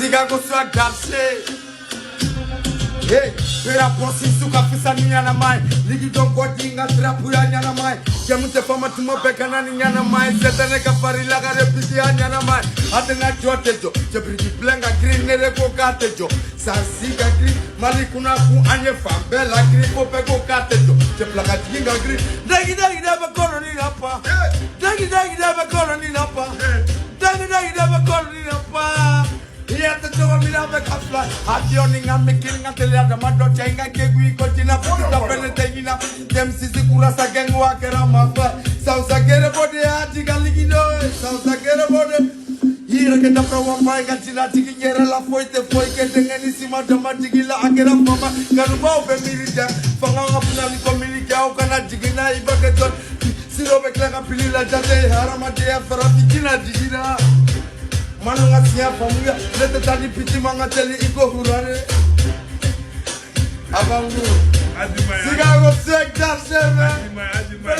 Chicago swag that shit. Hey, pera bosi suka fisa ni ɲanama ye. Ligi dɔn kɔ di n ka drapu ya ɲanama ye. Jɛmu tɛ fama tuma bɛɛ ka na ni ɲanama ye. Sɛtɛnɛ ka fari lagare bisi ya ɲanama ye. A tɛna jɔ tɛ jɔ. Cɛbiriki bilen ka girin, ne de ko k'a tɛ jɔ. Sansi ka girin, Mali kunna kun an ye fan bɛɛ la girin. Ko bɛɛ ko k'a tɛ jɔ. Cɛ fila ka jigin ka girin. Dagi dagi dɛ bɛ kɔnɔ ni na pa. Dagi dagi dɛ bɛ kɔnɔ ni na pa. Dagi dagi dɛ bɛ kɔnɔ ni na pa. I tɛ cogo min na bɛ ka fila avion ni n ka mikiri, n ka teliya dama dɔ cɛ, n ka kegu i ko jina futa fɛnɛ tɛ ɲina. Denmisɛnnin kurasa gɛngu a kɛra ma fɛ sawusa gere bɔ de y'a jigin ligi dɔ ye sawusa gere bɔ de i yɛrɛ kɛ dafara wa ye ka jina jigin yɛrɛ la, foyi tɛ foyi kɛ denkɛ ni sima dama jigi la, a kɛra fama kanubaw bɛ miiri jan fanga ka fila ni kɔmini kɛ, aw kana jigin n'a i b'a kɛ jɔn siro bɛ tila ka pili la jate hadamadenya farafin jina jiginna. Manu ka siɲɛ faamuya, ne tɛ taa ni piti man ka teli i ko hurare abangu. Adimaya. Chicago swag that shit, man. Adimaya, Adimaya.